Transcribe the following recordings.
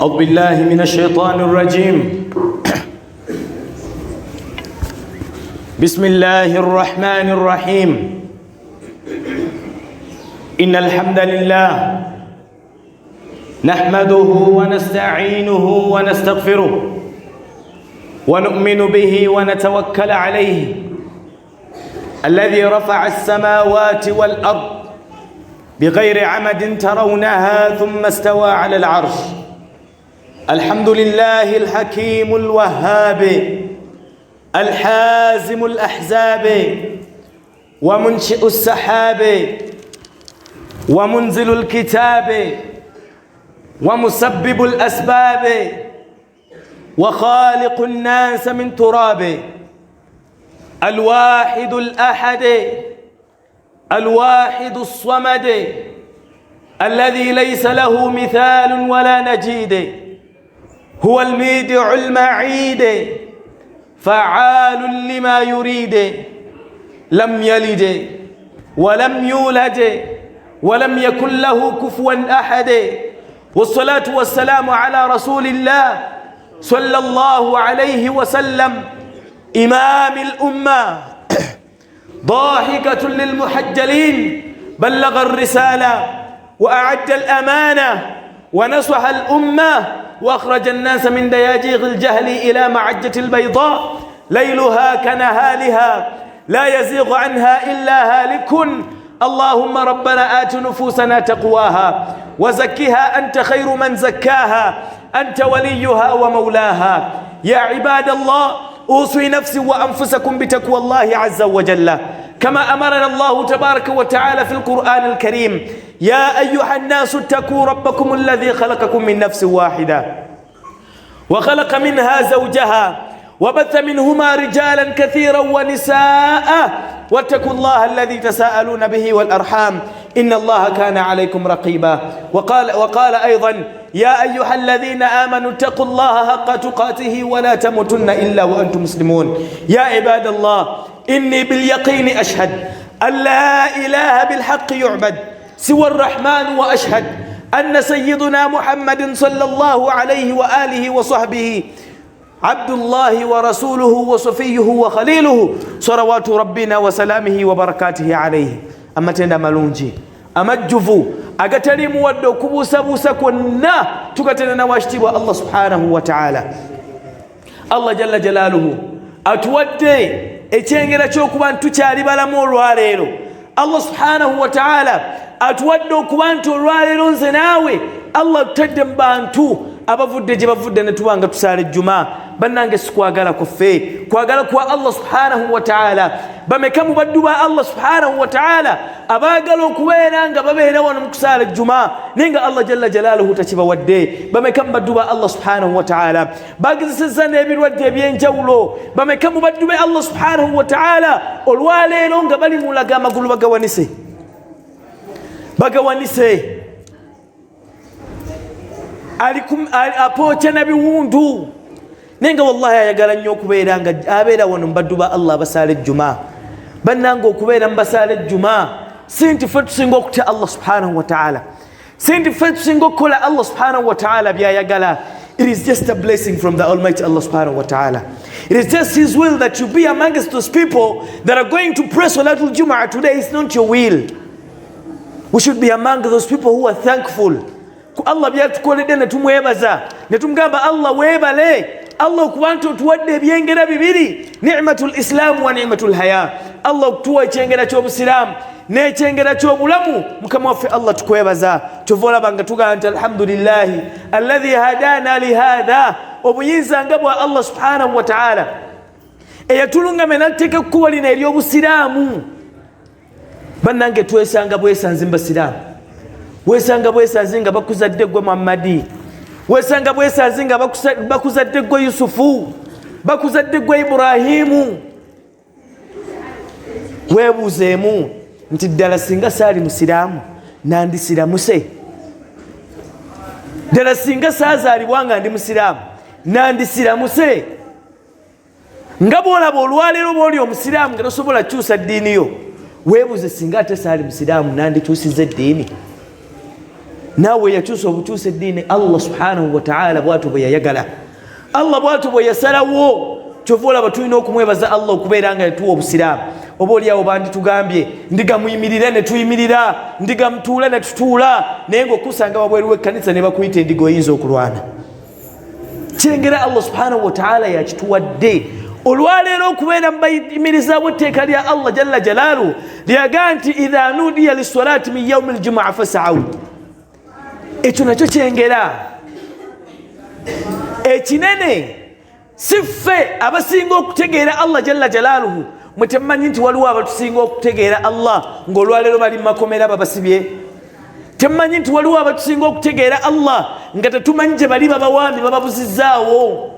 أعوذ بالله من الشيطان الرجيم. بسم الله الرحمن الرحيم. إن الحمد لله نحمده ونستعينه ونستغفره ونؤمن به ونتوكل عليه، الذي رفع السماوات والأرض بغير عمد ترونها ثم استوى على العرش. الحمد لله الحكيم الوهاب الحازم الأحزاب ومنشئ السحاب ومنزل الكتاب ومسبب الأسباب وخالق الناس من تراب، الواحد الأحد الواحد الصمد الذي ليس له مثال ولا نجيد، هو الميدع المعيد فعال لما يريد، لم يلد ولم يولد ولم يكن له كفوا أحد. والصلاة والسلام على رسول الله صلى الله عليه وسلم، إمام الأمة، ضاحكة للمحجلين، بلغ الرسالة وأعد الأمانة ونصح الأمة وأخرج الناس من دياجيغ الجهل إلى معجة البيضاء ليلها كنهارها لا يزيغ عنها إلا هالك. اللهم ربنا آت نفوسنا تقواها وزكها أنت خير من زكاها، أنت وليها ومولاها. يا عباد الله، أوصي نفسي وأنفسكم بتقوى الله عز وجل كما أمرنا الله تبارك وتعالى في القرآن الكريم: يا أيها الناس اتقوا ربكم الذي خلقكم من نفس واحدة وخلق منها زوجها وبث منهما رجالا كثيرا ونساء واتقوا الله الذي تساءلون به والأرحام إن الله كان عليكم رقيبا. وقال أيضا: يا أيها الذين آمنوا اتقوا الله حق تقاته ولا تموتن إلا وأنتم مسلمون. يا عباد الله، إني باليقين أشهد أن لا إله بالحق يعبد سوى الرحمن، وأشهد أن سيدنا محمد صلى الله عليه وآله وصحبه عبد الله ورسوله وصفيه وخليله، صلوات ربنا وسلامه وبركاته عليه. Amatendo amalungi amajjuvu agataliimu wadde okubuusabuusa kwonna tugatenda nawakitiibwa Allah subhanahu wataala. Allah jalla jalaaluhu atuwadde ekyengera ky'okuba nti tukyali balamu olwaleero. Allah subhanahu wataala atuwadde okuba nti olwaleero nze naawe Allah tutadde mu bantu abavudde gye bavudde ne tuba nga tusaala ejjuma. Bannange, sikwagala kwaffe, kwagala kwa Allah subhanahu wataala. Bameka mu baddu ba Allah subhanahu wataala abaagala okubeera nga babeera wano mu kusaala ejjuma, naye nga Allah jalla jalaaluhu takibawadde? Bameka mu baddu ba Allah subhanahu wataala bagezesezza n'ebirwadde ebyenjawulo? Bameka mu baddu be Allah subhanahu wataala olwaleero nga bali mulaga amagulu bagawanise, bagawanise, apooca na biwundu, naye nga wallahi ayagala nnyo okubeera nga abeera wano mubaddu ba Allah abasaala ejjuma? Bannanga, okubeera mubasaala ejjuma si nti ffe tusinga okutya Allah subhanahu wataala, si nti ffe tusinga okukola Allah subhanahu wataala byayagala. It is just a blessing from the Almighty Allah subhanahu wa ta'ala. It is just His will that you be amongst those people that are going to pray Salatul Jum'ah today. It's not your will. We should be among those people who are thankful ku Allah byatukoledde ne tumwebaza ne tumugamba, "Allah, weebale Allah okuba nti otuwadde ebyengera bibiri, ni'matul islamu wa ni'matul haya." Allah okutuwa ekyengera ky'obusiraamu n'ekyengera ky'obulamu, mukama waffe Allah tukwebaza. Kyova olaba nga tugamba nti alhamdulillahi alladhi hadana lihadha. Obuyinza nga bwa Allah subhanahu wataala eyatulungamya nateeka ekkubo lino ery'obusiraamu. Bannange, twesanga bwesanzi mu basiraamu. Wesanga bwesanzi nga bakuzadde gwe Muhammadi, wesanga bwesanzi nga bakuzadde gwe Yusufu, bakuzadde gwe Iburahimu. Weebuuzeemu nti ddala singa saali musiraamu nandisiramuse? Ddala singa saazaalibwa nga ndi musiraamu nandisiramuse? Nga bwolaba olwaleero bwoli omusiraamu nga tosobola kukyusa ddiini yo, weebuuze, singa ate saali musiraamu nandikyusiza eddiini? Naawe yakyusa obukyusa eddiini. Allah subhanahu wataala bwatyo bwe yayagala, Allah bwatyo bwe yasalawo. Kyova olaba tulina okumwebaza Allah okubeera nga yatuwa obusiraamu. Oba oliawo banditugambye ndiga muyimirire ne tuyimirira, ndiga mutuule ne tutuula, naye ngaokusanga wabweru w'ekkanisa ne bakuyita endiga oyinza okulwana. Kyengera Allah subhanahu wataala yakituwadde olwaleero okubeera mubayimirizaawo etteeka lya Allah jalla jalaaluhu lyaga nti idha nudiya lissalati min yaumi ljumaa fasau. Ekyo nakyo kyengera ekinene. Si ffe abasinga okutegeera Allah jalla jalaaluhu. Mwe temumanyi nti waliwo abatusinga okutegeera Allah ng'olwaleero bali mumakomera babasibye? Temumanyi nti waliwo abatusinga okutegeera Allah nga tetumanyi gye bali, babawambi, bababuzizaawo,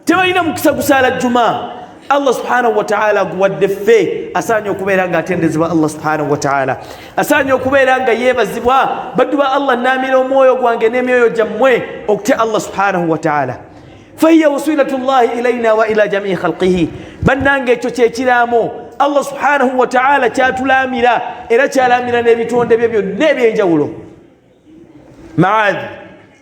tebalina mukisa gusaala juma? Allah subhanahu wataala aguwadde ffe. Asaanye okubeera nga atendezebwa Allah subhanahu wataala, asaanye okubeera nga yeebazibwa. Baddu ba Allah, naamira omwoyo gwange n'emyoyo gyammwe okutya Allah subhanahu wataala. Fahiya wasilatu llahi ilaina wa ila jamii khalqihi. Bannange, ekyo kyekiraamo Allah subhanahu wataala kyatulaamira, era kyalamira n'ebitonde bye byonna ebyenjawulo. Maadhi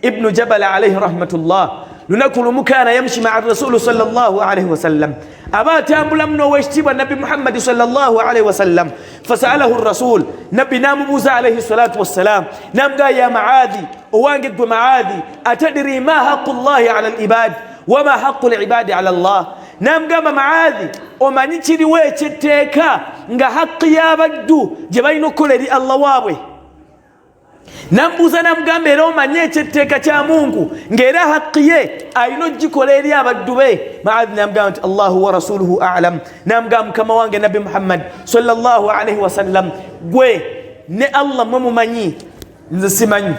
ibnu Jabal alaihi rahmatullah, lunaku lumu kana yamshi maa rasulu sallallahu alaihi wasallam, aba atambulamu n'owekitiibwa Nabbi Muhammadi sallallahu alaihi wasallam. Fasalahu rasul, Nabbi namubuuza alaihi salatu wassalam, namugaa ya Maadhi, owange gwe Maadhi, atadiri ma haqu llahi ala libad wama haqu libadi ala llah? Namugamba, Maadhi, omanyi kiriwo ekyetteeka nga haqi y'abaddu gye balina okukola eri Allah waabwe? Nambuuza namugamba, era omanye ekyetteeka kya Mungu ng'era haqi ye alina ogikola eri abaddu be? Maadhi namugamba nti Allahu wa rasuluhu alam. Namugamba, mukama wange Nabbi Muhammad sallallahu alaihi wasallam, gwe ne Allah mwe mumanyi, nze simanyi.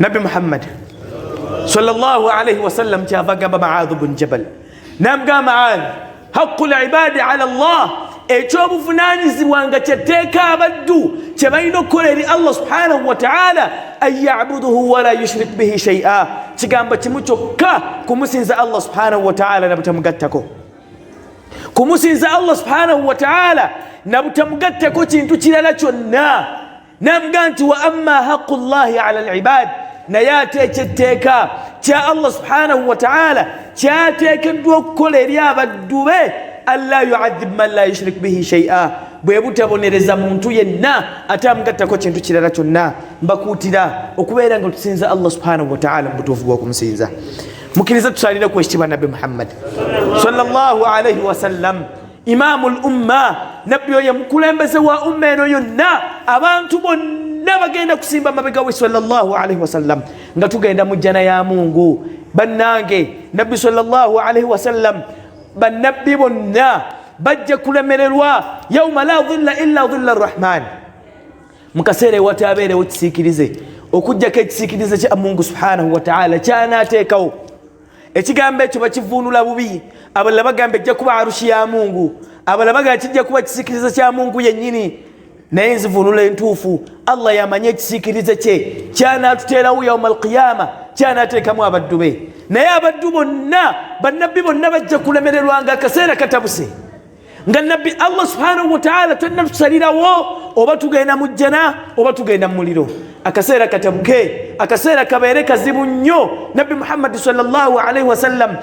Nabbi Muhammad sallallahu alaihi wasallam kyava agamba Maadhu bun Jabal, namugamba, Maadhi, haqu libadi ala llah, ekyobuvunanyizibwa nga kyetteeka abaddu kye balina okukola eri Allah subhanahu wataala, an yabuduhu wala yushrik bihi shaia, kigambo kimu kyokka, kumusinza Allah subhanahu wataala nabutamugattako, kumusinza Allah subhanahu wataala nabutamugattako kintu kirala kyonna. Namuga nti wa amma haqu llahi ala libad, naye ate ekyetteeka kya Allah subhanahu wataala kyateekeddwa okukola eri abaddu be, anla yuadhib man la yushrik bihi shaia, bwe butabonereza muntu yenna ate amugattako kintu kirala kyonna. Mbakuutira okubeera nga tusinza Allah subhanahu wataala mu butuufu bw'okumusinza. Mukkirize tusalire ku ekitiibwa Nabbi Muhammad sallallahu alaihi wasallam, imamu l umma. Nabbi oyo mukulembeze wa umma eno yonna, abantu bonna bagenda kusimba mabega we sallallahu alaihi wasallam nga tugenda mu jjana ya Mungu. Bannange, Nabbi sallallahu alaihi wasallam, bannabbi bonna bajja kulemererwa yauma la dhilla illa dhilla rrahman, mu kaseera ewatabeerewo kisiikirize okugjako ekisiikirize kya Mungu subhanahu wataala kyanateekawo. Ekigambo ekyo bakivuunula bubi. Abalala bagamba ejja kuba arushi ya Mungu, abalala bagamba kijja kuba kisiikirize kya Mungu yennyini, naye nzivuunula entuufu, Allah yamanye ekisiikirize kye kyanatuteerawo yauma alqiyama, kyanateekamu abaddu be. Naye abaddu bonna, bannabbi bonna bajja kulemererwa nga akaseera katabuse, nga nabbi Allah subhanahu wataala tannatusalirawo oba tugenda mu jjana oba tugenda mu muliro. Akaseera katabuke, akaseera kabeere kazibu nnyo. Nabbi Muhammadi sallallahu alaihi wasallam,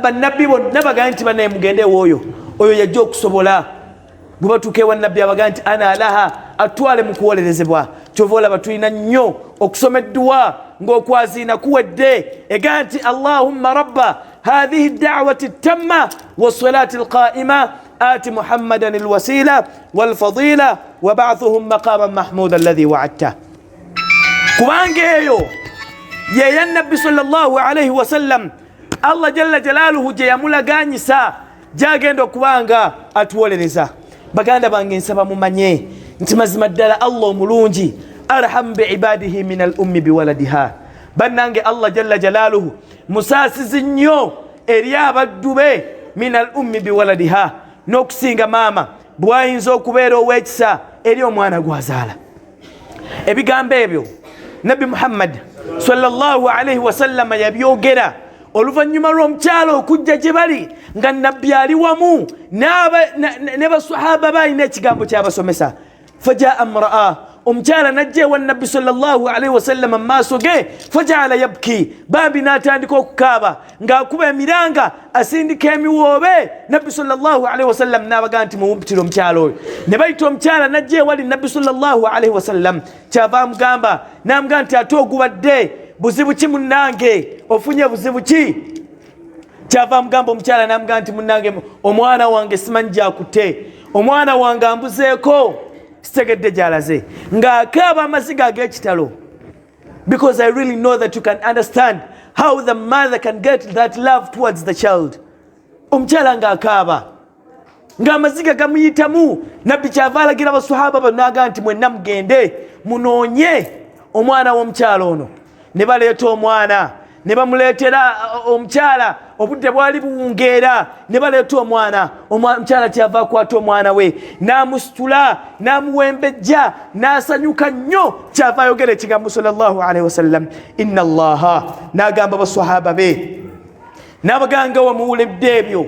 bannabbi bonna bagambe nti banaye mugende ewooyo, oyo yajja okusobola. Bwe batuuka ewa nabbi, abagaa nti ana laha, atwale mu kuwolerezebwa. Kyova olaba tulina nnyo okusoma edduwa ng'okwaziina kuwedde, egaa nti allahumma rabba hadhihi dawati tamma wassalati alqaima ati Muhammadan alwasila walfadila wabathuhum maqaman mahmuda alladhi waadta, kubanga eyo yeya nabbi sallallahu alaihi wasallam Allah jalla jalaaluhu gye yamulaganyisa gyagenda okubanga atuwolereza. Baganda bange, nsaba mumanye nti mazima ddala Allah omulungi, arhamu biibadihi min al ummi biwaladiha. Bannange, Allah jalla jalaaluhu musaasizi nnyo eri abaddu be, min al ummi biwaladiha, n'okusinga maama bwayinza okubeera ow'ekisa eri omwana gwazaala. Ebigambo ebyo Nabbi Muhammad sallallahu alaihi wasallama yabyogera oluvannyuma lw'omukyalo okujja gye bali nga nabbi ali wamu ne basahaba balina ekigambo kyabasomesa. Fajaa mraa, Omukyala najja ewa Nabbi sallallahu alaihi wasallama mu maaso ge, fajaala yabki, bambi n'atandika okukaaba ng'akuba emiranga, asindika emiwoobe. Nabbi sallallahu alaihi wasallam n'abaga nti muwumpitire omukyala oyo. Ne bayita omukyala, najja ewali Nabbi sallallahu alaihi wasallam. Kyava amugamba, n'amugamba nti ate ogubadde buzibu ki munnange, ofunye buzibu ki? Kyava amugamba omukyala, n'amugamba nti munnange, omwana wange simanyi gyakutte, omwana wange ambuzeeko, sitegedde gyalaze, ng'akaaba amaziga ag'ekitalo. Because I really know that you can understand how the mother can get that love towards the child. Omukyala ng'akaaba ng'amaziga gamuyitamu. Nabbi kyava alagira abasahaba bano, nti mwenna mugende munoonye omwana w'omukyala ono. Ne baleeta omwana, ne bamuleetera omukyala. Obudde bwali buwungeera, ne baleeta omwana. Omukyala kyava akwata omwana we n'amusitula, n'amuwembejja, n'asanyuka nnyo. Kyava ayogera ekigambo sallallahu alaihi wasallam, inna Allaha, n'agamba basahaba be, n'abaganga wamuwulidde ebyo,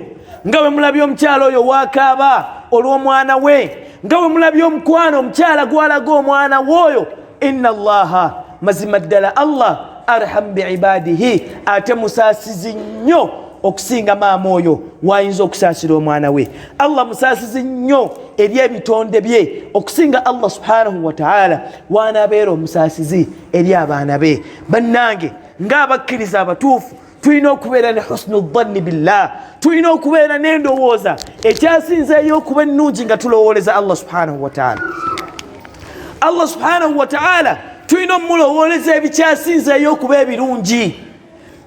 nga bwe mulabye omukyala oyo wakaaba olw'omwana we, nga bwe mulabye omukwano omukyala gwalaga omwana we oyo, inna Allaha, mazima ddala Allah, arham biibadihi, ate musaasizi nnyo okusinga maama oyo wayinza okusaasira omwana we. Allah musaasizi nnyo eri ebitonde bye okusinga Allah subhanahu wataala wanaabeera omusaasizi eri abaana be. Bannange, ng'abakkiriza abatuufu, tulina okubeera ne husnu dhanni billah, tulina okubeera n'endowooza ekyasinzeeyo okuba ennungi nga tulowooleza Allah subhanahu wataala. Allah subhanahu wataala tulina omulowooleza ebikyasinzeeyo okuba ebirungi.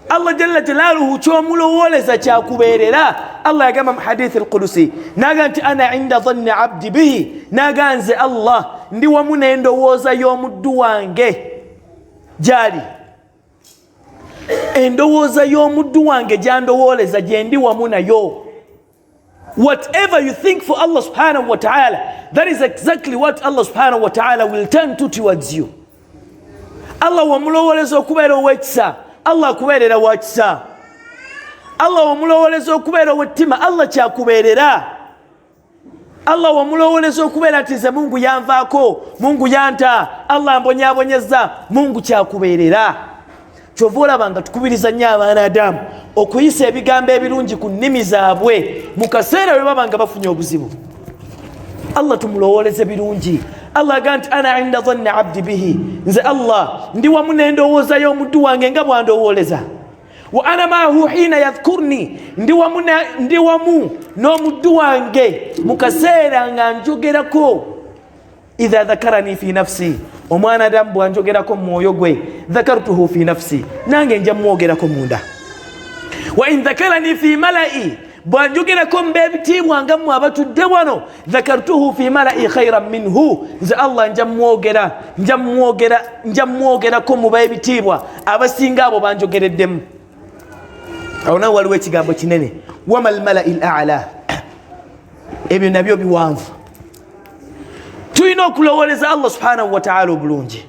Allah jalla jalaaluhu kyomulowooleza kyakubeerera. Allah yagamba mu hadithi alqudusi, naga nti ana inda dhanni abdi bihi, naga nze Allah ndi wamu n'endowooza y'omuddu wange gyali. Endowooza y'omuddu wange gyandowooleza gyendi wamu nayo. Whatever you think for Allah subhanahu wa ta'ala, that is exactly what Allah subhanahu wa ta'ala will turn to towards you. Allah wamulowooleza okubeera ow'ekisa, Allah akubeerera wakisa. Allah wamulowooleza okubeera ow'ettima, Allah kyakubeerera. Allah wamulowooleza okubeera nti nze Mungu yanvaako, Mungu yanta, Allah mbonyabonyeza, Mungu kyakubeerera. Kyova olaba nga tukubiriza nnyo abaana adamu okuyisa ebigambo ebirungi ku nnimi zaabwe mu kaseera bwe baba nga bafunye obuzibu. Allah tumulowooleze birungi. Allah aga nti ana inda dhanni abdi bihi, nze Allah ndi wamu n'endowooza y'omuddu wange nga bwandowooleza. Wa ana maahu hina yadhkurni, ndi wamu n'omuddu wange mu kaseera nga njogerako. Idha dhakarani fi nafsi, omwana adamu bwanjogerako mu mwoyo gwe, dhakartuhu fi nafsi, nange nja mwogerako munda. Wa in dhakarani fi malai, bwanjogerako mbeebitiibwa nga mmwe abatudde wano, dhakartuhu fi malai khairan minhu, nze Allah nja mwogera, nja mwogera, nja mwogerako mu beebitiibwa abasinga abo banjogereddemu. Awo nawe waliwo ekigambo kinene, wama lmalai l ala, ebyo nabyo biwanvu. Tulina okulowooleza Allah subhanahu wataala obulungi,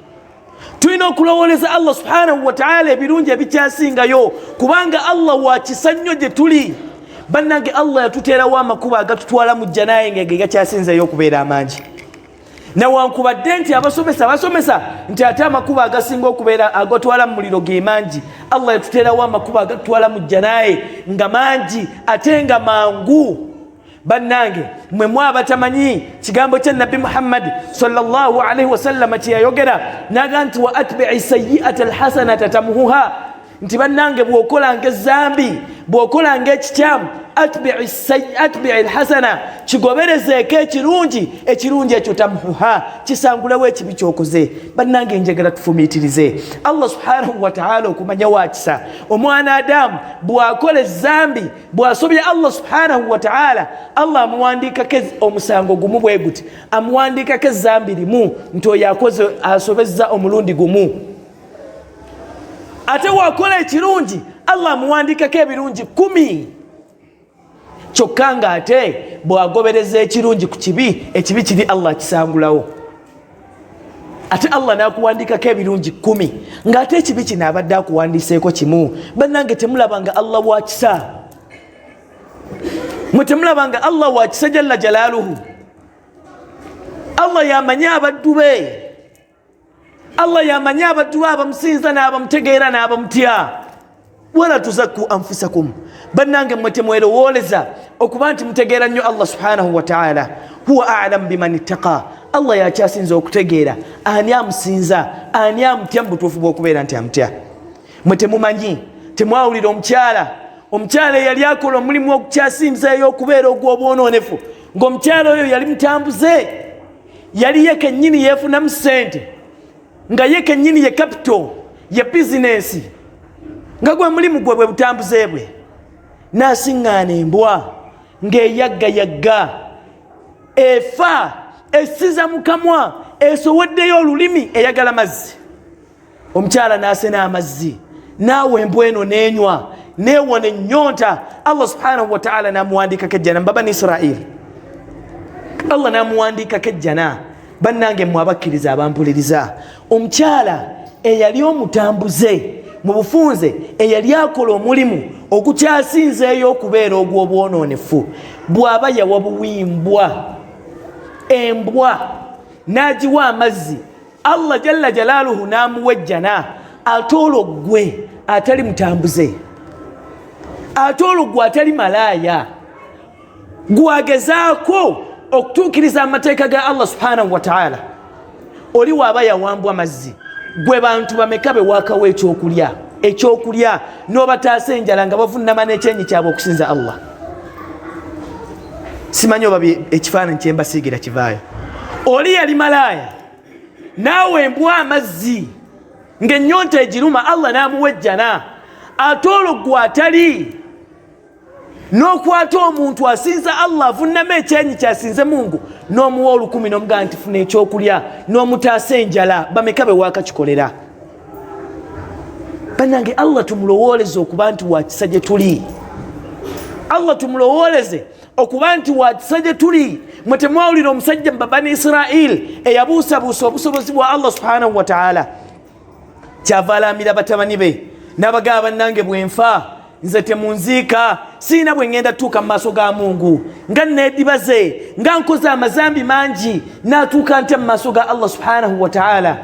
tulina okulowooleza Allah subhanahu wataala ebirungi ebikyasingayo, kubanga Allah wakisa nnyo gye tuli. Bannange, Allah yatuteerawo amakubo agatutwala mu jjanaye nga ge gakyasinzeeyo okubeera amangi, newankubadde nti abasomesa basomesa nti ate amakubo agasinga okubeera agatwala mu muliro ge mangi. Allah yatuteerawo amakubo agatutwala mu jjanaye nga mangi ate nga mangu. Bannange, mwe mwabatamanyi kigambo kya Nabbi Muhammadi sallallahu alaihi wasallama kyeyayogera, naga nti wa atbii sayiata alhasanata tamhuha, nti bannange, bw'okolanga ezambi, bw'okolanga ekikyamu, atbii alhasana, kigoberezeeko ekirungi, ekirungi ekyo tamhuha, kisangulewo ekibi kyokoze. Bannange, njagala tufumiitirize. Allah subhanahu wataala okumanya wakisa, omwana adamu bw'akola ezambi, bw'asobya Allah subhanahu wataala, Allah amuwandiikako omusango gumu bwe guti, amuwandiikako ezambi limu, nti oyo akoze asobezza omulundi gumu. Ate wakola ekirungi, Allah amuwandiikako ebirungi 10. Kyokka nga ate bw'agobereza ekirungi ku kibi, ekibi kiri Allah akisangulawo. Ate Allah n'akuwandiikako ebirungi 10, ng'ate ekibi kino abadde akuwandiiseeko kimu. Bannange, temulaba nga Allah wakisa? Mwe temulaba nga Allah wakisa jalla jalaaluhu? Allah yamanyi abaddu be. Allah yamanyi abaddu abamusinza n'abamutegeera n'abamutya. Wala tuzakku anfusakum, bannange mmwe temwerowooleza okuba nti mutegeera nnyo Allah subhanahu wataala. Huwa alamu biman ittaqa, Allah yakyasinza okutegeera ani amusinza, ani amutya mu butuufu bw'okubeera nti amutya. Mwe temumanyi, temwawulira omukyala eyali akola omulimu ogukyasinzeeyo okubeera ogw'obwonoonefu, ng'omukyala oyo yali mutambuze, yali ye kennyini yeefunamu ssente, nga ye kennyini ye kapito ye bizinensi, nga gwe mulimu gwe bwe butambuze bwe. N'asiŋŋaana embwa ng'eyaggayagga, efa esiza mu kamwa, esowoddeyo olulimi, eyagala mazzi. Omukyala n'asena amazzi, naawe embwa eno n'enywa, neewona ennyonta. Allah subhanahu wataala n'amuwandiikako ejjana mu bani Israili. Allah n'amuwandiikako ejjana. Bannange mmwe abakkiriza abampuliriza, omukyala eyali omutambuze mu bufunze, eyali akola omulimu ogukyasinzeeyo okubeera ogw'obwonoonefu, bw'aba yawa buwimbwa embwa n'agiwa amazzi, Allah jalla jalaaluhu n'amuwa ejjana. Ate olwo ggwe atali mutambuze, ate olwo ggwe atali malaaya, gwagezaako okutuukiriza amateeka ga Allah subhanahu wataala, oli waaba yawambwa mazzi, gwe bantu bameka be waakawo ekyokulya n'obataasa enjala nga bavunama n'ekyenyi kyabwe okusinza Allah? Simanyi oba ekifaananyi kyembasiigira kivaayo. Oli yali malaaya, naawe embwa amazzi ng'ennyonta egiruma, Allah n'amuwa ejjana. Ate olwo gwe atali n'okwata omuntu asinza Allah, avunama ekyenyi kyasinze Mungu, n'omuwa 1000 n'omugamba nti funa ekyokulya, n'omutaasa enjala, bameka be waakakikolera? Bannange, Allah tumulowooleze okuba nti wakisa gye tuli. Allah tumulowooleze okuba nti wakisa gye tuli. Mwe temwawulira omusajja mu babani Israil eyabuusabuusa obusobozi bwa Allah subhanahu wataala? Kyava alamira batabani be n'abagaba, bannange, bwenfa nze temunziika, siina bwe ŋŋenda tuuka mu maaso ga Mungu nga needibaze, nga nkoze amazambi mangi, naatuuka ntya mu maaso ga Allah subhanahu wataala?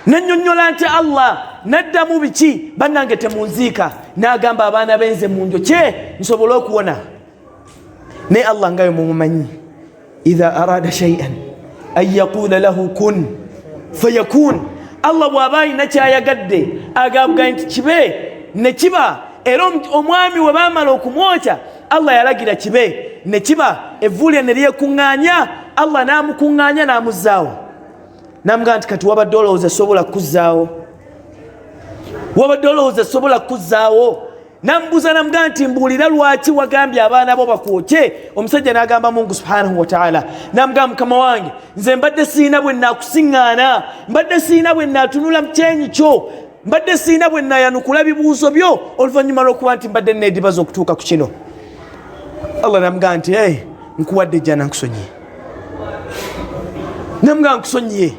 Nennyonnyola nti Allah naddamu biki? Bannange, temunziika. N'agamba abaana benze munjokye nsobole okuwona. Naye Allah nga yo mumumanyi, idha arada shaian an yaqula lahu kun fayakun. Allah bw'aba alina kyayagadde agambga nti kibe ne kiba. Era omwami we baamala okumwokya, Allah yalagira kibe ne kiba, evvuulya ne lyekuŋŋaanya. Allah n'amukuŋŋaanya n'amuzzaawo, namugamba nti kati wabadde olowooza sobola kuzzaawo? Wabadde olowooza sobola kuzzaawo? Namubuuza, namugamba nti mbuulira, lwaki wagambye abaana bo bakwokye? Omusajja n'agamba Mungu subhanahu wataala, namugamba, mukama wange, nze mbadde siina bwe nakusiŋŋaana, mbadde siina bwe natunula mu kyenyi kyo, mbadde siina bwe nayanukula bibuuzo byo oluvannyuma lw'okuba nti mbadde needibaza okutuuka ku kino. Allah namugamba nti hey, nkuwadde ejjana, nkusonyiye. Namugamba nkusonyiye.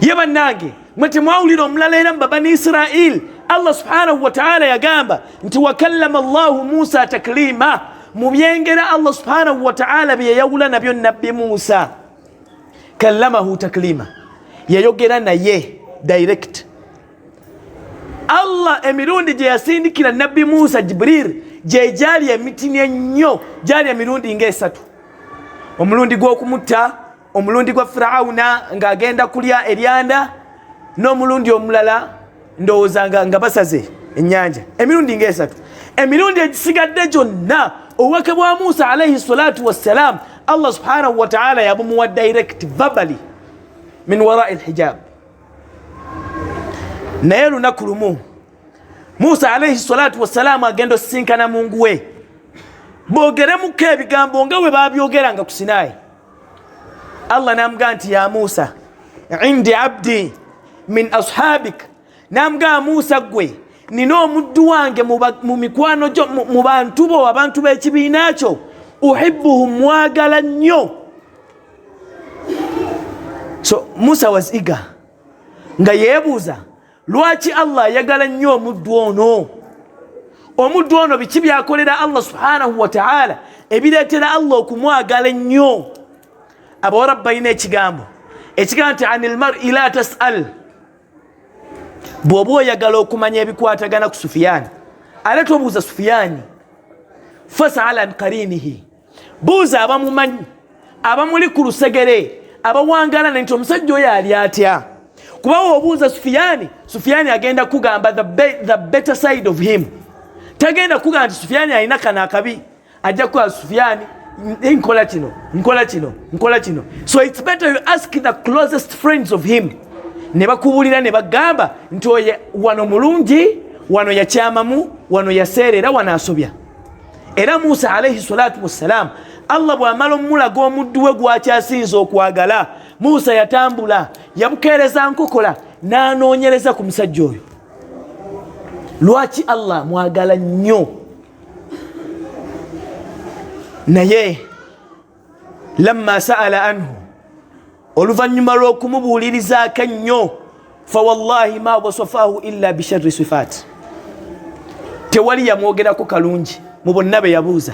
Ye bannange, mwe temwawulira omulala era mu babani Israil? Allah subhanahu wataala yagamba nti wakallama Llahu Musa taklima. Mu byengera Allah subhanahu wataala bye yayawula nabyo nabbi Musa, kallamahu taklima, yayogera naye direct. Allah emirundi gye yasindikira nabbi Musa Jibril gye gyali emitini ennyo, gyali emirundi ngaesatu: omulundi gw'okumutta, omulundi gwa Firawuna ng'agenda kulya eryanda, n'omulundi omulala ndowooza nga basaze ennyanja. Emirundi ngaesatu. Emirundi egisigadde gyonna obubaka bwa Musa alaihi salatu wassalam, Allah subhanahu wataala yabumuwa direct, verbally, min warai lhijab. Naye lunaku lumu Musa alaihi salatu wassalaamu agenda osisinkana Mungu we, boogeremuko ebigambo nga bwe babyogeranga ku Sinaayi. Allah namugamba nti ya Musa, indi abdi min ashabik. Namugamba, Musa, gwe nina omuddu wange mu mikwano gyo, mu bantu bo, abantu b'ekibiina kyo, uhibbuhum, mwagala nnyo. So Musa was eager, nga yeebuuza lwaki Allah ayagala nnyo omuddu ono. Omuddu ono biki byakolera Allah subhanahu wataala ebireetera Allah okumwagala ennyo? Abawarabu balina ekigambo Ekigamba nti anil mar'i la tas'al, bw'oba oyagala okumanya ebikwatagana ku Sufiyani, ate tobuuza Sufiyani, fasal an qarinihi, buuza abamumanyi, abamuli ku lusegere, abawangala nti omusajja oyo ali atya. Kuba wobuuza Sufiyani, Sufiyani agenda kugamba the better side of him. Tagenda kugamba nti Sufiyani alina kano akabi, ajja kugamba Sufiyani nkola kino, nkola kino, nkola kino. So it's better you ask the closest friends of him, ne bakubuulira ne bagamba nti oyo wano mulungi, wano yakyamamu, wano yaseerera, wano asobya. Era Musa alaihi salatu wassalam, Allah bw'amala omulaga omuddu we gwakyasinza okwagala, Musa yatambula, yabukeereza nkokola n'anoonyereza ku musajja oyo. Lwaki Allah mwagala nnyo? Naye lamma sa'ala anhu, oluvannyuma lw'okumubuulirizaako ennyo, fawallahi ma wasafahu illa bisharri sifat, tewali yamwogerako kalungi mu bonna be yabuuza.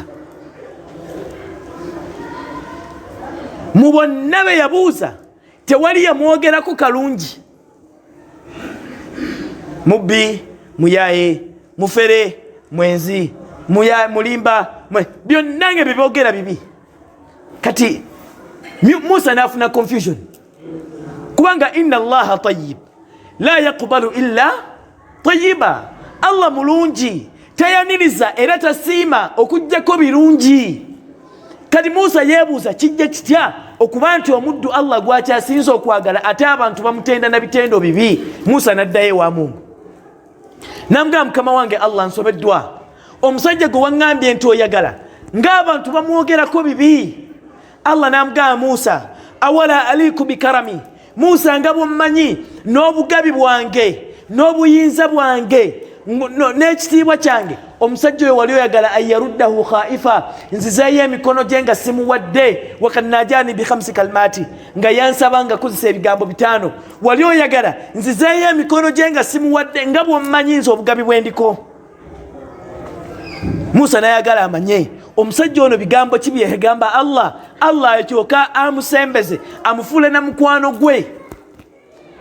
Mu bonna be yabuuza tewali yamwogerako kalungi. Mubbi, muyaye, mufere, mwenzi, mulimba, byonna nga byebyogera bibi. Kati Musa n'afuna confusion, kubanga inna Allaha tayyib la yaqbalu illa tayyiba, Allah mulungi, tayaniriza era tasiima okuggyako birungi. Kati Musa yeebuuza kijja kitya okuba nti omuddu Allah gwakyasinza okwagala ate abantu bamutenda na bitendo bibi. Musa n'addayo ewa Mungu namugamba, mukama wange Allah, nsobeddwa, omusajja gwe waŋŋambye nti oyagala ng'abantu bamwogerako bibi. Allah n'amugamba Musa, awala aliku bikarami, Musa nga bwommanyi n'obugabi bwange n'obuyinza bwange n'ekitiibwa kyange, omusajja oyo wali oyagala anyaruddahu khaifa, nzizeeyo emikono gye nga simuwadde, wakad najani bikhamsi kalmati, nga yansaba nga kozesa ebigambo 5, wali oyagala nzizeeyo emikono gye nga simuwadde, nga bwommanyi nze obugabi bwendiko. Musa nayagala amanye omusajja ono bigambo ki byegamba Allah, Allah ekyoka amusembeze amufuule na mukwano gwe.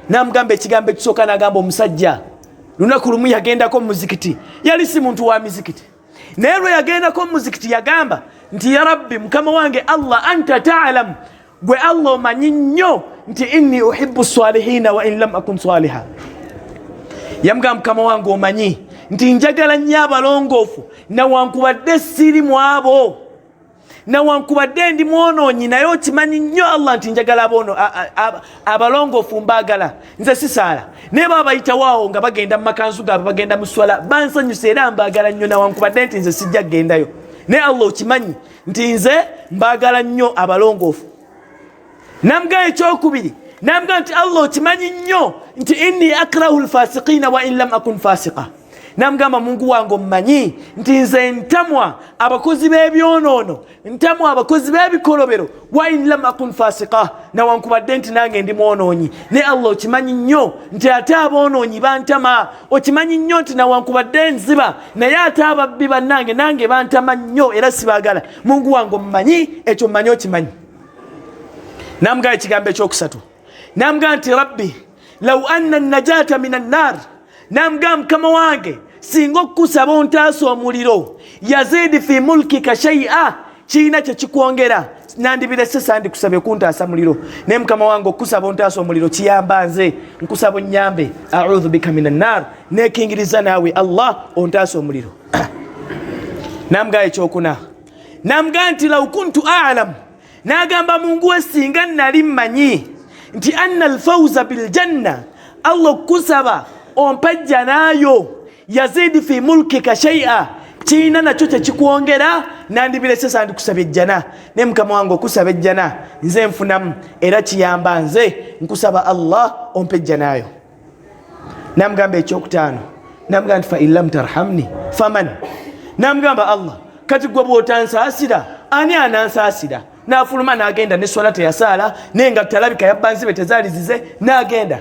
Namugamba ekigambo ekisooka, nagamba omusajja lunaku lumu yagendako mu muzikiti, yali si muntu wa mizikiti, naye lwe yagendako mu muzikiti yagamba nti ya Rabbi, mukama wange Allah, anta ta'lam, gwe Allah omanyi nnyo nti inni uhibbu salihina wa in lam akun saliha. Yamugamba mukama wange omanyi nti njagala nnyo abalongoofu nawankubadde siri mu abo, nawankubadde ndi mwonoonyi, naye okimanyi nnyo Allah nti njagala abalongoofu, mbaagala. Nze sisaala, naye baba bayitawaawo nga bagenda mu makanzu gaabwe bagenda mu swala, bansanyusa era mbaagala nnyo nawankubadde nti nze sijja kugendayo, naye Allah okimanyi nti nze mbaagala nnyo abalongoofu. Namugamba ekyokubiri, namugamba nti Allah okimanyi nnyo nti inni akrahu lfasiqina wa in lam akun fasiqa. Namugamba Mungu wange ommanyi nti nze ntamwa abakozi b'ebyonoono, ntamwa abakozi b'ebikolobero, wa in lam akun fasiqa, nawankubadde nti nange ndi mwonoonyi, naye Allah okimanyi nnyo nti ate aboonoonyi bantama, okimanyi nnyo nti nawankubadde nziba, naye ate ababbi bannange nange bantama nnyo era sibaagala. Mungu wange ommanyi ekyo, mmanyi okimanyi. Namugamba ekigambo ekyokusatu, namugamba nti Rabbi law anna najata min annar, namugamba mukama wange singa okukusaba ontaasa omuliro, yazidi fi mulkika shay'a, kiina kyekikwongera, nandibirese sandikusabye kuntaasa muliro, naye mukama wange okukusaba ontaasa omuliro kiyamba nze, nkusaba onnyambe, audhu bika min annar, nekingiriza naawe Allah ontaasa omuliro. Namugamba ekyokuna, namugamba nti law kuntu a'lamu, n'agamba Mungu we singa nali mmanyi nti anna alfawza biljanna, Allah okukusaba ompa jjanaayo, yazidi fi mulkika shay'a, kiina nakyo kyekikwongera, nandibirese sandikusaba ejjana, naye mukama wange okusaba ejjana nze nfunamu era kiyamba nze, nkusaba Allah ompa ejjanaayo. Namugamba ekyokutaano, namugamba nti fa in lam tarhamni faman, namugamba Allah kati gwe bw'otansaasira ani anansaasira? N'afuluma n'agenda ne swala teyasaala, naye nga talabika yabba nzibe tezaali zize, n'agenda.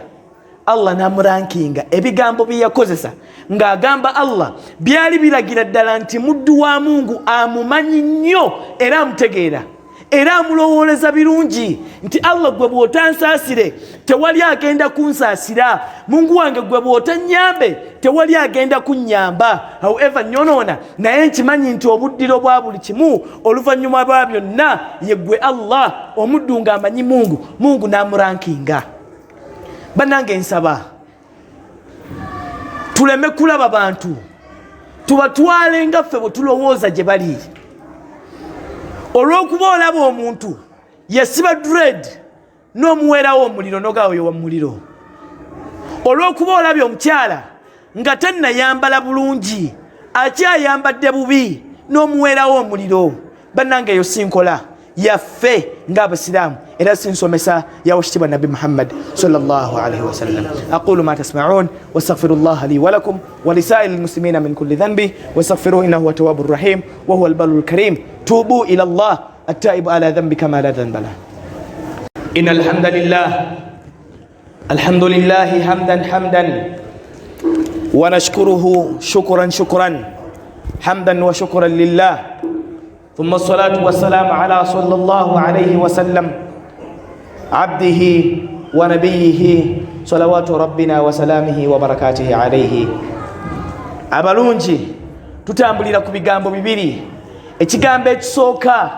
Allah n'amurankinga ebigambo bye yakozesa ng'agamba Allah byali biragira ddala nti muddu wa Mungu amumanyi nnyo era amutegeera, Era amulowooleza birungi nti Allah gwe bw'otansaasire tewali agenda kunsaasira, Mungu wange gwe bw'otanyambe tewali agenda kunnyamba. However nyonoona, naye nkimanyi nti obuddiro bwa buli kimu oluvannyuma lwa byonna ye ggwe Allah. Omuddu ng'amanyi Mungu, Mungu n'amurankinga. Bannange nsaba tuleme kulaba bantu tubatwale nga ffe bwe tulowooza gye bali. Olw'okuba olaba omuntu yasiba dread n'omuweerawo omuliro nogawo yowa muliro, olw'okuba olabye omukyala nga tannayambala bulungi akyayambadde bubi n'omuweerawo omuliro. Bannange eyo si nkola yaffe ng'abasiraamu, era si nsomesa ya wakitiibwa Nabbi Muhammad sallallahu alaihi wasallam. Aqulu ma tasmaun wastaghfiru llaha li walakum walisairi lmuslimina min kulli dhanbi wastaghfiruhu innahu huwa tawabu rahim wa huwa albaru lkarim. Tubu ila llah attaibu ala dhanbi kama la dhanba lah. Inna alhamdulillah, alhamdulillahi hamdan hamdan wa nashkuruhu shukran shukran hamdan wa shukran lillah ثم الصلاة والسلام على صلى الله عليه وسلم عبده ونبيه صلوات ربنا وسلامه وبركاته عليه. Abalungi, tutambulira ku bigambo bibiri. Ekigambo ekisooka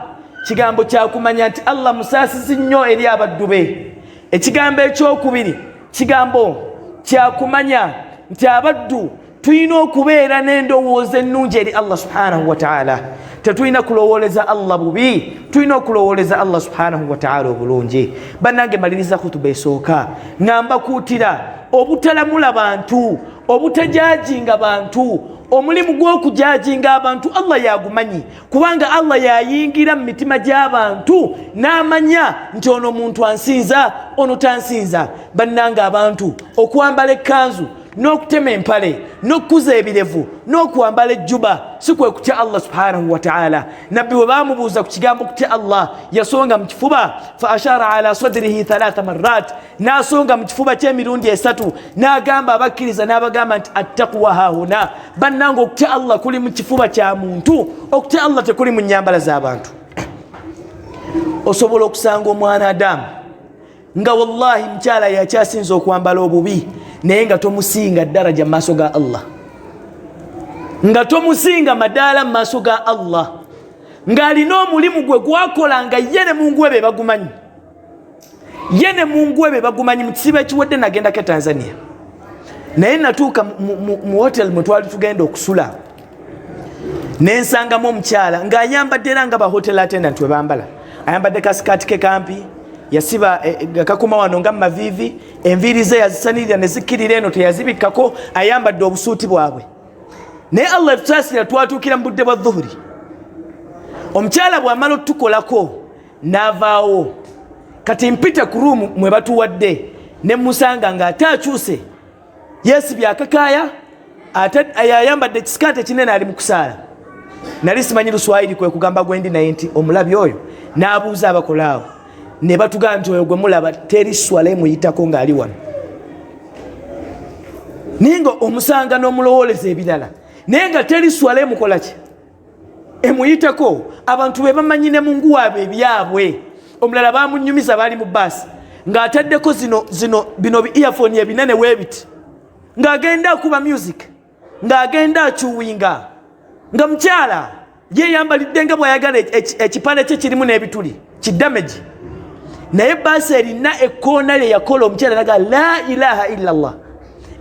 kigambo kyakumanya nti Allah musaasizi nnyo eri abaddu be. Ekigambo ekyokubiri kigambo kyakumanya nti abaddu tulina okubeera n'endowooza ennungi eri Allah subhanahu wataala. Tetulina kulowooleza Allah bubi, tulina okulowooleza Allah subhanahu wataala obulungi. Bannange, maliriza khutuba esooka nga mbakuutira obutalamula bantu, obutajajinga bantu. Omulimu gw'okujajinga abantu Allah yagumanyi, kubanga Allah yayingira mu mitima gy'abantu n'amanya nti ono muntu ansinza, ono tansinza. Bannange, abantu okwambala ekkanzu n'okutema empale n'okukuza ebirevu n'okwambala ejjuba si kwe kutya Allah subhanahu wataala. Nabbi bwe bamubuuza ku kigambo kutya Allah, yasonga mu kifuba, fa ashara ala sadrihi thalatha marrat, n'asonga mu kifuba ky'emirundi esatu, n'agamba abakkiriza n'abagamba nti attaqwa hahuna. Bannange, okutya Allah kuli mu kifuba kya muntu, okutya Allah tekuli mu nyambala z'abantu. Osobola okusanga omwana Adamu nga wallahi mukyala yakyasinza okwambala obubi, naye nga tomusinga daraja mu maaso ga Allah, nga tomusinga madaala mu maaso ga Allah, ng'alina omulimu gwe gwakola nga ye ne Mungu we be bagumanyi, ye ne Mungu we be bagumanyi. Mu kisibo ekiwedde nagendako e Tanzania, naye natuuka mu hotel mwe twali tugenda okusula, nensangamu omukyala ng'ayambadde era nga ba hotel attendant we bambala. Ayambadde kasikaati ke kampi, yasiba kakuma wano nga mumaviivi, enviiri ze yazisanirira ne zikkirira eno, teyazibikkako, ayambadde obusuuti bwabwe. Naye Allah tusaasira, twatuukira mu budde bwa dhuhuri. Omukyala bw'amala otukolako n'avaawo, kati mpita ku ruumu mwe batuwadde ne musanga ng'ate akyuse, yeesibye akakaaya, ate ayambadde ekisikaati ekinene, ali mu kusaala. Nali simanyi Luswayiri, kwe kugamba gwendi naye nti omulabi oyo? N'abuuza abakola awo ne batugamba nti oyo gwe mulaba teri swala emuyitako ng'ali wano. Naye nga omusanga n'omulowooleza ebirala, naye nga teri swala emukola ki emuyitako. Abantu be bamanyi ne Mungu waabwe ebyabwe. Omulala bamunyumiza, baali mu baasi ng'ataddeko zino zino bino bi earphone ebinene weebiti, ng'agenda akuba music, ng'agenda acuwinga, nga mukyala yeyambalidde nga bw'ayagala, ekipale kye kirimu n'ebituli kidamage, naye baasi erina ekkoona lye yakola. Omukyala naga la ilaha illa llah.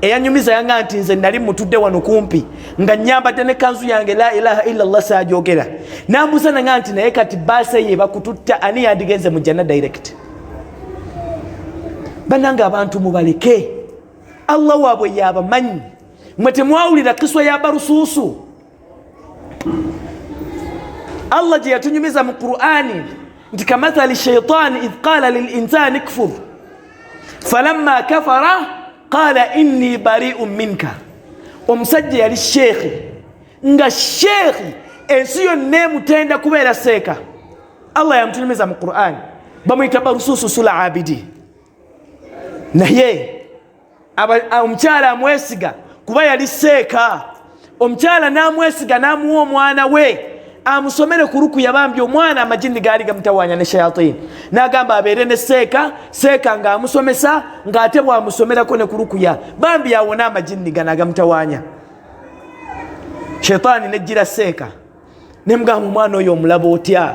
Eyanyumiza yanga nti nze nali mutudde wano kumpi nga nyambadde ne kanzu yange, la ilaha illa llah saajogera. Nambuuza nanga nti naye kati baasi eyo ebakututta, ani yandigenze mu jjana direct? Bannange, abantu mubaleke, Allah waabwe yabamanyi. Mwe temwawulira kiswa ya Barusuusu Allah gye yatunyumiza mu Qur'ani nti kamathali shaitani idh qala lilinsani kfur falamma kafara qala inni bariu minka. Omusajja yali sheekhi, nga sheekhi ensi yonna emutenda kubeera seeka. Allah yamutunyumiza mu Qur'ani, bamuyita Barusuusu Sula Abidi. Naye omukyala amwesiga kuba yali seeka. Omukyala n'amwesiga n'amuwa omwana we. Amusomere ku rukuya. Bambi omwana amajini gaali gamutawanya ne shayatini. N'agamba abeere ne seeka, seeka ng'amusomesa, ng'ate bw'amusomerako ne ku rukuya, bambi awone amajini gano agamutawanya. Shaitaani nejjira seeka nemugamba, omwana oyo omulaba otya?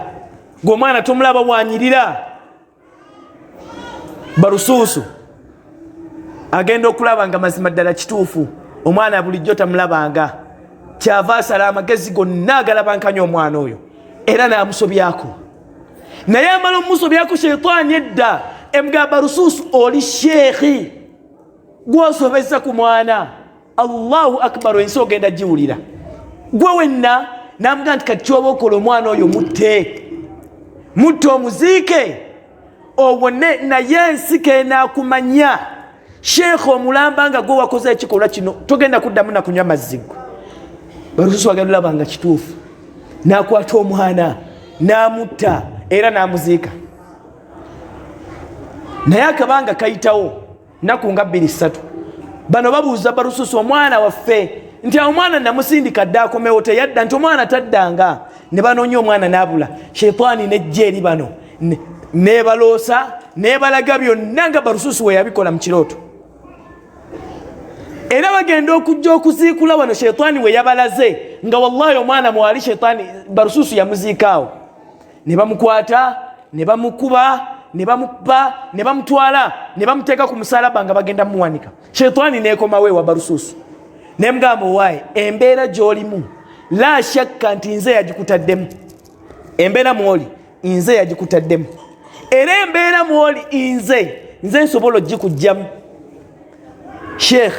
Gwe omwana tomulaba bwanyirira? Barusuusu agenda okulaba nga mazima ddala kituufu, omwana bulijjo tamulabanga, kyava asala amagezi gonna agalabankanya omwana oyo era n'amusobyako. Naye amala omusobyako, shaitaani edda emugamba, Rusuusu, oli sheekhi, gwosobeza ku mwana, Allahu akbar, ensi ogenda giwulira gwe wenna. Namugaa nti kati kyoba okola, omwana oyo mutte, mutte omuziike owone, naye ensi kenakumanya sheekha omulamba nga gwe wakoze ekikolwa kino, togenda kuddamu nakunywa mazzi. Gwe Barususu agenda olaba nga kituufu, nakwata omwana namutta era namuziika. Naye akabanga kayitawo naku nga 2, 3, bano babuuza Barususu, omwana waffe, nti omwana namusindika dde akomewo, teyadda, nti omwana taddanga. Ne banoonya omwana n'abula. Sheitaani nejja eri bano nebaloosa, nebalaga byonna nga Barususu we yabikola mu kirooto. Era bagenda okujja okuziikula wano sheitaani we yabalaze nga wallahi omwana mwali, sheitaani Barususu yamuziikaawo. Ne bamukwata, ne bamukuba, ne bamukuba, ne bamutwala, ne bamuteeka ku musalaba nga bagenda muwanika. Sheitaani nekomawo ewa Barususu nemugamba, owaaye, embeera gy'olimu la shakka nti nze yagikutaddemu, embeera mwoli nze yagikutaddemu, era embeera mwoli nze nsobola ogikugjamu. Sheekh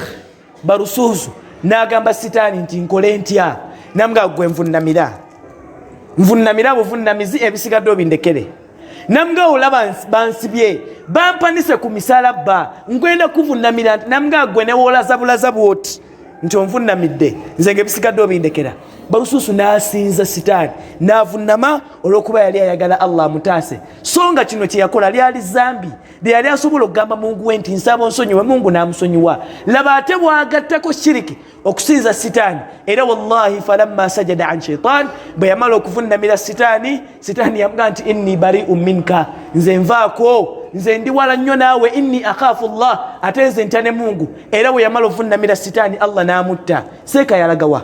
Barusuusu n'agamba sitaani nti nkole ntya? Namugaa, gwe nvunamira, nvunamira buvunamizi, ebisigadde obindekere. Namugaa, olaba bansibye, bampanise ku misalabba, ngenda kuvunamira. Namugaa, gwe newoolaza bulaza bwoti nti onvunamidde, nze nga ebisigadde obindekera. Barusuusu n'asinza sitaani n'avunama olw'okuba yali ayagala Allah amutaase, so nga kino kyeyakola lyali zambi lyeyali asobola okugamba Mungu we nti nsaba onsonyiwe, Mungu n'amusonyiwa. Laba ate bwagattako shiriki okusinza sitaani. Era wallahi, falamma sajada an shaitan, bwe yamala okuvunamira sitaani, sitaani yamugaa nti inni bariu minka, nze nvaako, nze ndi wala nnyo naawe, inni akhafu llah, ate nze ntya ne Mungu. Era bwe yamala ovunamira sitaani, Allah n'amutta. Seeka yalagawa?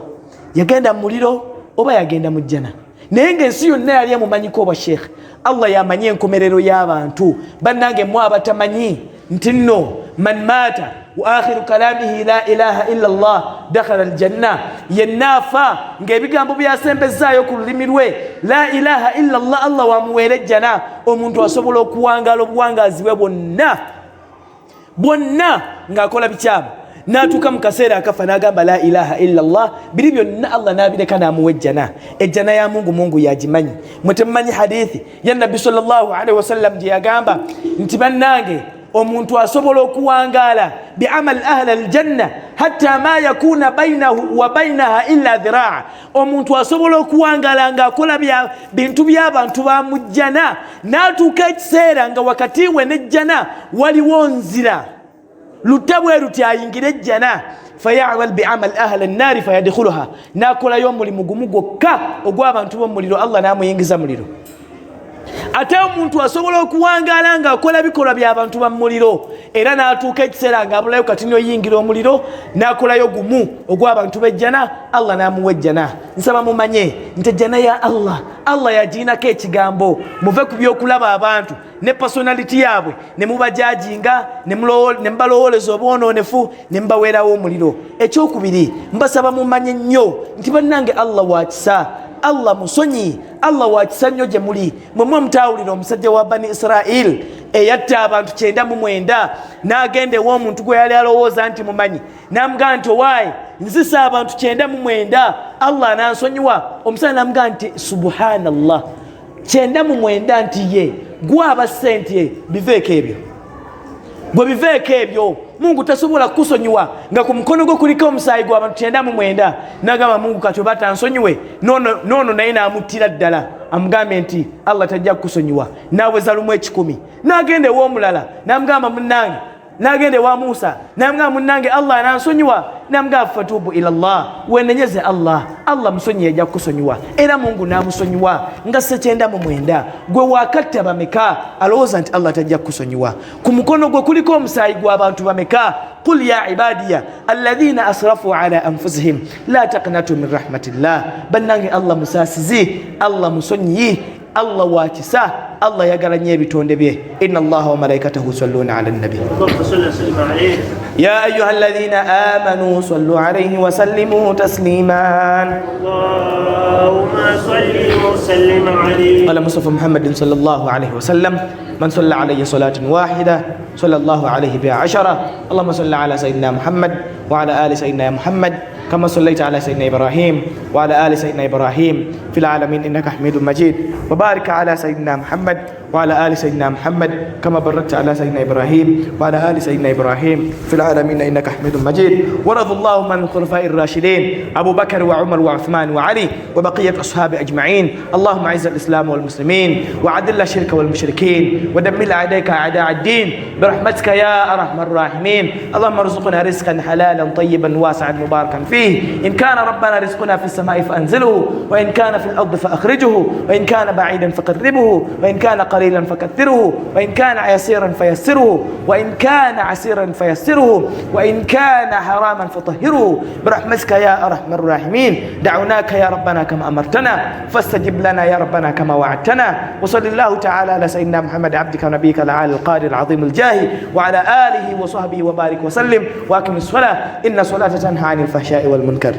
Yagenda mu muliro oba yagenda mu jjana? Naye ngaensi yonna yali emumanyiko obwa sheekh. Allah yamanyi enkomerero y'abantu. Bannange mwe abatamanyi nti nno man maata wa akhiru kalamihi la ilaha illa llah dakhala aljanna, yenna afa ng'ebigambo byasembezaayo ku lulimi lwe la ilaha illa llah, Allah wamuweera ejjana. Omuntu asobola okuwangaala obuwangaazi bwe bwonna bwonna ng'akola bikyamu, n'atuuka mu kaseera akafa n'agamba la ilaha illa llah, biri byonna Allah n'abireka n'amuwa ejjana. Ejjana ya Mungu, Mungu yagimanyi. Mwe temumanyi hadithi ya Nabbi sallallahu alaihi wasallam gye yagamba nti bannange, omuntu asobola okuwangaala biamal ahla aljanna hatta ma yakuna bainahu wa bainaha illa dhiraa, omuntu asobola okuwangaala ng'akola bintu by'abantu bamujjana, n'atuuka ekiseera nga wakati we n'ejjana waliwo nzira lutta bwe luti ayingire ejjana, fayamal biamal ahla nnaari fayadkhuluha, n'akolayo omulimu gumu gwokka ogw'abantu b'omuliro, Allah n'amuyingiza muliro. Ate omuntu asobola okuwangaala ng'akola bikolwa by'abantu ba muliro, era n'atuuka ekiseera ng'abulayo kati noyingira omuliro, n'akolayo gumu ogw'abantu b'ejjana, Allah n'amuwa ejjana. Nsaba mumanye nti ejjana ya Allah, Allah yagiinako ekigambo. Muve ku by'okulaba abantu ne personality yaabwe ne mubajajinga, ne mubalowooleza obwonoonefu, ne mubaweerawo omuliro. Ekyokubiri, mbasaba mumanye nnyo nti bannange, Allah wakisa, Allah musonyi, Allah wakisa nnyo gye muli. Mwemwe mutawulira omusajja wa Bani Israil eyatta abantu 99, n'agenda ew'omuntu gwe yali alowooza nti mumanyi, n'amugamba nti owaaye, nzisa abantu 99, Allah anansonyiwa? Omusajja n'amugamba nti subhanallah, 99? Nti ye gwaba sente, biveeko ebyo, gwe biveeko ebyo, Mungu tasobola kukusonyiwa nga ku mukono gwo kuliko omusaayi gw'abantu 99. Nagamba, Mungu kati oba tansonyiwe, noono naye n'amuttira ddala, amugambye nti Allah tajja kukusonyiwa. Naweza lumu 100, n'agenda ew'omulala n'amugamba, munnange, N'agenda ewa Musa namugamba, munnange, Allah anansonyiwa? Namugamba, fatubu ila llah, wenenyeze Allah, Allah musonyiye, ajja kukusonyiwa. Era Mungu n'amusonyiwa nga 99. Gwe wakatta bameka alowooza nti Allah tajja kukusonyiwa? Ku mukono gwe kuliko omusaayi gw'abantu bameka? Qul ya ibadiya alladhina asrafu ala anfusihim la taqnatu min rahmatillah. Bannange, Allah musaasizi, Allah musonyiyi, Allah wakisa, Allah yagala nnyo ebitonde bye. Inna Allaha wa malaikatahu yusalluna ala nabi. اللهم صل وسلم عليه. يا أيها الذين آمنوا صلوا عليه وسلموا تسليما. اللهم صل وسلم عليه. قال مصطفى محمد صلى الله عليه وسلم: من صلى عليه صلاة واحدة صلى الله عليه بها عشرة. اللهم صل على سيدنا محمد وعلى آل سيدنا محمد كما صليت على سيدنا إبراهيم وعلى آل سيدنا إبراهيم في العالمين إنك حميد مجيد، وبارك على سيدنا محمد وعلى آل سيدنا محمد كما باركت على سيدنا إبراهيم وعلى آل سيدنا إبراهيم في العالمين إنك حميد مجيد. ورضى الله عن الخلفاء الراشدين أبو بكر وعمر وعثمان وعلي وبقية أصحاب أجمعين. اللهم أعز الإسلام والمسلمين، وأذل الشرك والمشركين، ودمر أعداءك أعداء الدين برحمتك يا أرحم الراحمين. اللهم ارزقنا رزقا حلالا طيبا واسعا مباركا فيه. إن كان ربنا رزقنا في السماء فأنزله، وإن كان في الأرض فأخرجه، وإن كان بعيدا فقربه، وإن كان قليلا فكثره، وإن كان يسيرا فيسره، وإن كان عسيرا فيسره، وإن كان حراما فطهره برحمتك يا أرحم الراحمين. دعوناك يا ربنا كما أمرتنا، فاستجب لنا يا ربنا كما وعدتنا. وصل الله تعالى على سيدنا محمد عبدك ونبيك العالي القادر العظيم الجاه، وعلى آله وصحبه وبارك وسلم. وأقم الصلاة، إن الصلاة تنهى عن الفحشاء والمنكر.